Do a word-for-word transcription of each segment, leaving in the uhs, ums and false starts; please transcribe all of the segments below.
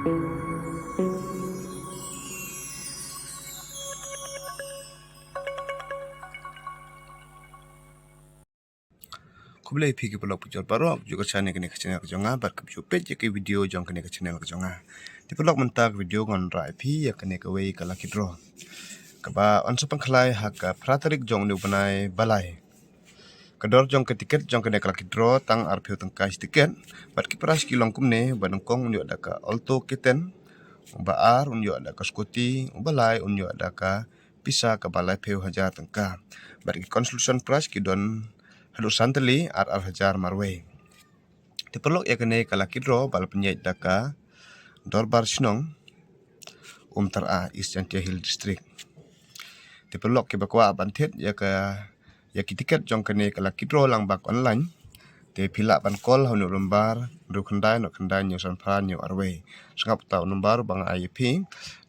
Khublei phi ki paralok pujor baroh, ju ka channel kane ka channel ka jong nga, bad ka ju peit ïa ki video jong kane ka channel ka jong nga. Te paralok mynta ka video ngan rah phi ïa kane kawei ka lucky draw. Kaba yn sa pynkhlai ha ka phra tarik jong une u bnai ba lai. Ka dor jong ka tiket jong kane ka lucky draw tang arphew tyngka shi tiket. Bad ki prize ki long kumne, ba nyngkong un ïoh da ka Alto K ten, uba ar un ïoh da ka scooty, uba lai un ïoh da ka pisa kaba laiphew hajar tyngka. Bad ki consolation prize ki don haduh san tylli ar ar hajar marwei. Te paralok ïa kane ka lucky draw ba la pynïaid da ka Dorbar Shnong Umtara, East Jaintia Hills District. Te paralok kiba kwah ban thied ïa ka, ïa ki tiket jong kane ka lucky draw lang bad online, te phi lah ban call ha une u number hynriew khyndai nod khyndai hynñiew san phra hynñiew arwei. Sngap uta u number ba nga ai ïa phi,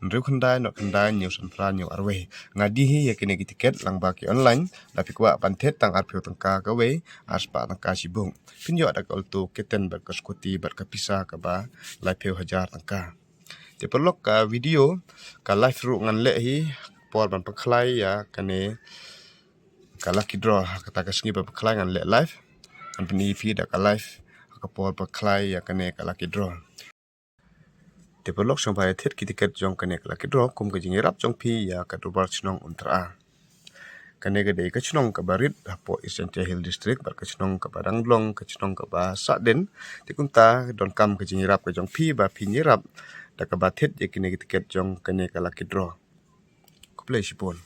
hynriew khyndai nod khyndai hynñiew san phra hynñiew arwei. Nga die hi ïa kine ki tiket lang bad ki online, lada phi kwah ban thied tang arphew tyngka kawei, ar spah tyngka shibun. Phin ïoh da ka Alto K ten bad ka scooty bad ka pisa kaba laiphew hajar tyngka. Te paralok, ka video ka live ruh ngan leh hi por ban pynkhlai ïa kane ka lucky draw, ha kata ka sngi ban pynkhlai ngan leh live. Ngan pyni phi da ka live ha ka por pynkhlai ïa kane ka lucky draw. Te paralok, sngewbha ïa thied ki tiket jong kane ka lucky draw kum ka jingïarap jong phi ïa ka Dorbar Shnong Umtara. Kane ka dei ka shnong kaba rit hapoh East Jaintia Hills District, bad ka shnong kaba dang long, ka shnong kaba sahdien. Te kumta donkam ka jingïarap ka jong phi, ba phin ïarap da kaba thied ïa kine ki tiket jong kane ka lucky draw. Khublei shibun.